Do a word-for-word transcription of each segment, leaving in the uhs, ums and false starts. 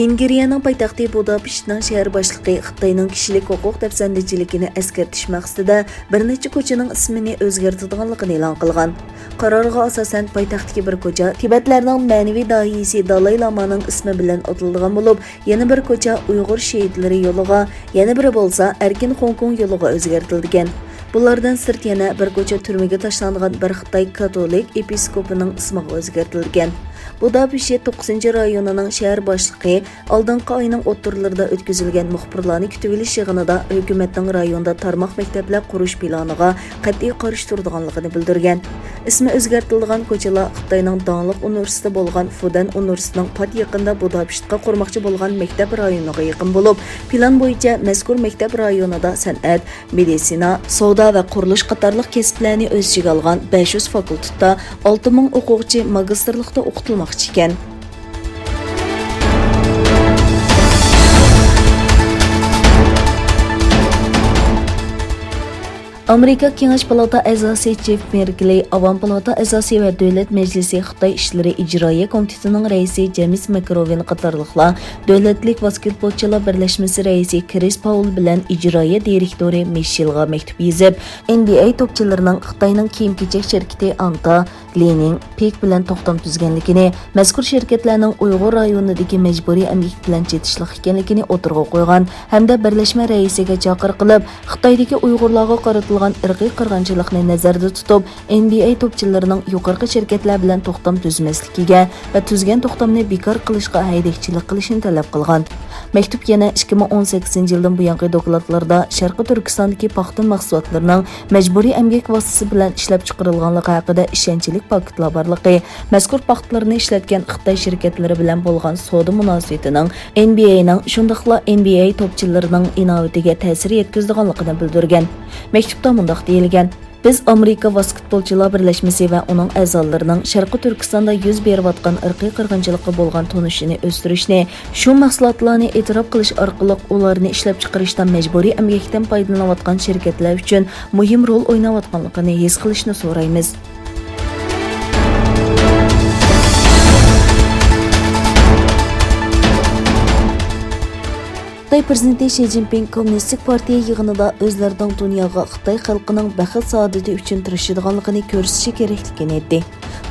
ۋېنگرىيەنىڭ پايتەختى بۇداپېشتنىڭ شەھەر باشلىقى خىتاينىڭ كىشىلىك ھوقۇق دەپسەندىچىلىكىنى ئەسكەرتىش مەقسىتىدە بىر نەچچە كوچىنىڭ ئىسمىنى ئۆزگەرتىدىغانلىقىنى ئېلان قىلغان. قارارغا ئاساسەن، پايتەختتىكى بىر كوچا تىبەتلەرنىڭ مەنىۋى داھىيسى دالاي لامانىڭ ئىسمى بىلەن ئاتىلىدىغان بولۇپ، يەنە بىر كوچا ئۇيغۇر شېھىتلىرى يولىغا، يەنە بىرى بولسا ئەركىن خوڭكوڭ يولىغا ئۆزگەرتىلىدىكەن. بۇلاردىن سىرت يەنە بىر كوچا تۈرمىگە تاشلانغان بىر خىتاي كاتولىك ئېپىسكوپىنىڭ ئىسمىغا ئۆزگەرتىلىدىكەن. بۇداپېشت توققۇزىنچى رايونىنىڭ شەھەر باشلىقى ئالدىنقى ئاينىڭ ئوتتۇرىلىرىدا ئۆتكۈزۈلگەن مۇخبىرلارنى كۈتۈۋېلىش يىغىنىدا ھۆكۈمەتنىڭ رايوندا تارماق مەكتەپلەر قۇرۇش پىلانىغا قەتئىي قارشى تۇرىدىغانلىقىنى بىلدۈرگەن. ئىسمى ئۆزگەرتىلىدىغان كوچىلار خىتاينىڭ داڭلىق ئۇنىۋېرسىتېتى بولغان فۇدەن ئۇنىۋېرسىتېتىنىڭ پات يېقىندا بۇداپېشتقا قۇرماقچى بولغان مەكتەپ رايونىغا يېقىن بولۇپ، پىلان بويىچە مەزكۇر مەكتەپ رايونىدا سەنئەت، مېدىتسىنا، سودا ۋە قۇرۇلۇش قاتارلىق كەسىپلەرنى ئۆز ئىچىگە ئالغان بەش يۈز فاكۇلتېتتا ئالتە مىڭ ئوقۇغۇچى ماگىستىرلىقتا ئوقۇتۇلماقچى ئىكەن. ئامېرىكا كېڭەش پالاتا ئەزاسى جېف مېركلى، ئاۋام پالاتا ئەزاسى ۋە دۆلەت مەجلىسى خىتاي ئىشلىرى ئىجرائىيە كومىتېتىنىڭ رەئىسى جېمس ماكروۋىن قاتارلىقلار دۆلەتلىك ۋاسكېتبولچىلار بىرلەشمىسى رەئىسى كرىس پاول بىلەن ئىجرائىيە دىرېكتورى مىشېلغا مەكتۇپ يېزىپ، ئېن بى ئەي توپچىلىرىنىڭ خىتاينىڭ كىيىم-كېچەك شىركىتى ئانتا، لىنىڭ، پىك بىلەن توختام تۈزگەنلىكىنى، مەزكۇر شىركەتلەرنىڭ ئۇيغۇر رايونىدىكى مەجبۇرىي ئەمگەك بىلەن چېتىشلىق ئىكەنلىكىنى ئوتتۇرىغا قويغان ھەمدە بىرلەشمە رەئىسىگە چاقىرىق قىلىپ، خىتايدىكى ئۇيغۇرلارغا قارىتىلغان ئىرقىي قىرغىنچىلىقنى نەزەردە تۇتۇپ، ئېن بى ئەي توپچىلىرىنىڭ يۇقىرىقى شىركەتلەر بىلەن توختام تۈزمەسلىكىگە ۋە تۈزگەن توختامنى بىكار قىلىشقا ھەيدەكچىلىك قىلىشىنى تەلەپ قىلغان. مەكتۇپ يەنە ئىككى مىڭ ئون سەككىزىنچى يىلدىن بۇيانقى دوكلاتلاردا شەرقىي تۈركىستاندىكى پاختا مەھسۇلاتلىرىنىڭ مەجبۇرىي ئەمگەك ۋاسىتىسى بىلەن ئىشلەپچىقىرىلغانلىقى ھەققىدە ئىشەنچلىك پاكىتلار بارلىقى، مەزكۇر پاختىلارنى ئىشلەتكەن خىتاي شىركەتلىرى بىلەن بولغان سودا مۇناسىۋىتىنىڭ ئېن بى ئەينىڭ، شۇنداقلا ئېن بى ئەي توپچىلىرىنىڭ ئىناۋىتىگە تەسىر يەتكۈزىدىغانلىقىنى بىلدۈرگەن. مەكتۇپتا مۇنداق دېيىلگەن: بىز ئامېرىكا ۋاسكېتبولچىلار بىرلەشمىسى ۋە ئۇنىڭ ئەزالىرىنىڭ شەرقىي تۈركىستاندا يۈز بېرىۋاتقان ئىرقىي قىرغىنچىلىققا بولغان تونۇشىنى ئۆستۈرۈشنى، شۇ مەھسۇلاتلارنى ئېتىراپ قىلىش ئارقىلىق ئۇلارنى ئىشلەپچىقىرىشتا مەجبۇرىي ئەمگەكتىن پايدىلىنىۋاتقان شىركەتلەر ئۈچۈن مۇھىم رول ئويناۋاتقانلىقىنى ھېس قىلىشنى سورايمىز. خىتاي پىرېزىدېنتى شى جىنپىڭ كوممۇنىستىك پارتىيە يىغىنىدا ئۆزلىرىنىڭ دۇنياغا خىتاي خەلقىنىڭ بەخت سائادىتى ئۈچۈن تىرىشىدىغانلىقىنى كۆرسىتىشى كېرەكلىكىنى ئېيتتى.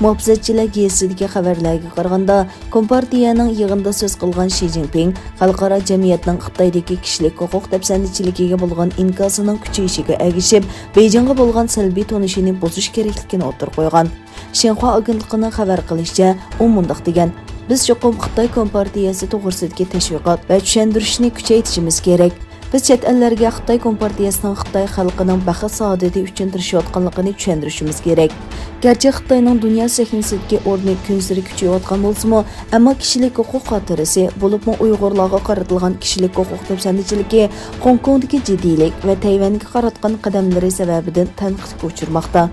مۇھاپىزەتچىلەر گېزىتىدىكى خەۋەرلەرگە قارىغاندا، كومپارتىيەنىڭ يىغىنىدا سۆز قىلغان شى جىنپىڭ خەلقئارا جەمئىيەتنىڭ خىتايدىكى كىشىلىك ھوقۇق دەپسەندىچىلىكىگە بولغان ئىنكاسىنىڭ كۈچىيىشىگە ئەگىشىپ، بېيجىڭغا بولغان سەلبىي تونۇشىنى بۇزۇش كېرەكلىكىنى ئوتتۇرىغا قويغان. شىنخۇا ئاگېنتلىقىنىڭ خەۋەر قىلىشىچە، ئۇ مۇنداق دېگەن: بىز چوقۇم خىتاي كومپارتىيەسى توغرىسىدىكى تەشۋىقات ۋە چۈشەندۈرۈشنى كۈچەيتىشىمىز كېرەك. بىز چەت ئەللەرگە خىتاي كومپارتىيەسىنىڭ خىتاي خەلقىنىڭ بەخت سائادىتى ئۈچۈن تىرىشىۋاتقانلىقىنى چۈشەندۈرۈشىمىز كېرەك. گەرچە خىتاينىڭ دۇنيا سەھنىسىدىكى ئورنى كۈنسېرى كۈچىيىۋاتقان بولسىمۇ، ئەمما كىشىلىك ھوقۇق خاتىرىسى، بولۇپمۇ ئۇيغۇرلارغا قارىتىلغان كىشىلىك ھوقۇق دەپسەندىچىلىكى، خوڭكوڭدىكى جىددىيلىك ۋە تەيۋەنگە قاراتقان قەدەملىرى سەۋەبىدىن تەنقىدكە ئۇچرىماقتا.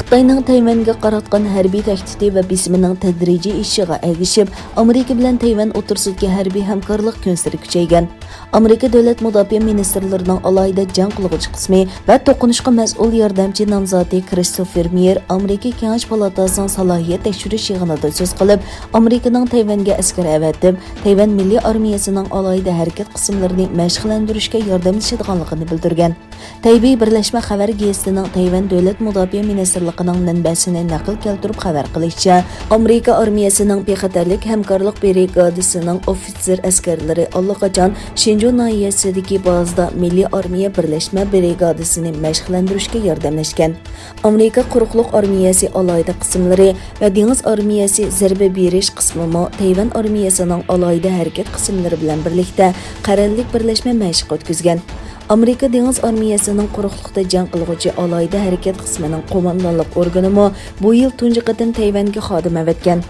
خىتاينىڭ تەيۋەنگە قاراتقان ھەربىي تەھدىتى ۋە بېسىمىنىڭ تەدرىجىي ئېشىشىغا ئەگىشىپ، ئامېرىكا بىلەن تەيۋەن ئوتتۇرىسىدىكى ھەربىي ھەمكارلىق كۈنسېرى كۈچەيگەن. ئامېرىكا دۆلەت مۇداپىئە مىنىستىرلىرىنىڭ ئالاھىدە جەڭ قىلغۇچى قىسمى ۋە توقۇنۇشقا مەسئۇل ياردەمچى نامزاتى كرىستوفېر مېيېر ئامېرىكا كېڭەش پالاتاسىنىڭ سالاھىيەت تەكشۈرۈش يىغىنىدا سۆز قىلىپ، ئامېرىكىنىڭ تەيۋەنگە ئەسكەر ئەۋەتىپ، تەيۋەن مىللىي ئارمىيەسىنىڭ ئالاھىدە ھەرىكەت قىسىملىرىنى مەشىقلەندۈرۈشكە ياردەملىشىدىغانلىقىنى بىلدۈرگەن. تەيبېي بىرلەشمە خەۋەر گېزىتىنىڭ تەيۋەن دۆلەت مۇداپىئە مىنىستىرلىقىنىڭ مەنبەسىنى نەقىل كەلتۈرۈپ خەۋەر قىلىشىچە، ئامېرىكا ئارمىيەسىنىڭ بىخەتەرلىك ھەمكارلىق برىگادىسىنىڭ ئوفىتسېر ئەسكەرلىرى ئاللىقاچان شېنجۇ ناھىيەسىدىكى بازىدا مىللىي ئارمىيە بىرلەشمە برىگادىسىنى مەشىقلەندۈرۈشكە ياردەملەشكەن. ئامېرىكا قۇرۇقلۇق ئارمىيەسى ئالاھىدە قىسىملىرى ۋە دېڭىز ئارمىيەسى زەربە بېرىش قىسمىمۇ تەيۋەن ئارمىيەسىنىڭ ئالاھىدە ھەرىكەت قىسىملىرى بىلەن بىرلىكتە قەرەللىك بىرلەشمە مەشىق ئۆتكۈزگەن. ئامېرىكا دېڭىز ئارمىيەسىنىڭ قۇرۇقلۇقتا جەڭ قىلغۇچى ئالاھىدە ھەرىكەت قىسمىنىڭ قوماندانلىق ئورگىنىمۇ بۇ يىل تۇنجى قېتىم تەيۋەنگە خادىم ئەۋەتكەن.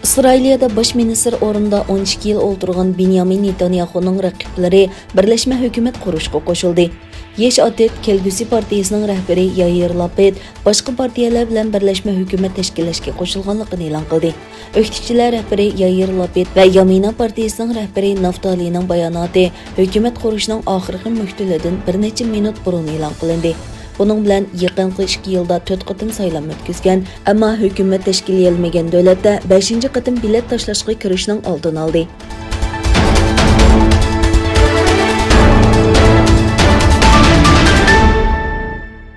ئىسرائىلىيەدە باش مىنىستىر ئورنىدا ئون ئىككى يىل ئولتۇرغان بېنيامىن نېتانياخۇنىڭ رەقىبلىرى بىرلەشمە ھۆكۈمەت قۇرۇشقا قوشۇلدى. يېش ئاتېت كەلگۈسى پارتىيىسىنىڭ رەھبىرى يائىر لاپىد باشقا پارتىيەلەر بىلەن بىرلەشمە ھۆكۈمەت تەشكىللەشكە قوشۇلغانلىقىنى ئېلان قىلدى. ئۆكتىچىلەر رەھبىرى يائىر لاپىد ۋە يامىنا پارتىيىسىنىڭ رەھبىرى نافتالىنىڭ باياناتى ھۆكۈمەت قۇرۇشنىڭ ئاخىرقى مۆھلىتىدىن بىر نەچچە مىنۇت بۇرۇن ئېلان قىلىندى. بۇنىڭ بىلەن يېقىنقى ئىككى يىلدا تۆت قېتىم سايلام ئۆتكۈزگەن، ئەمما ھۆكۈمەت تەشكىللىيەلمىگەن دۆلەتتە بەشىنچى قېتىم بېلەت تاشلاشقا كىرىشنىڭ ئالدىنى ئالدى.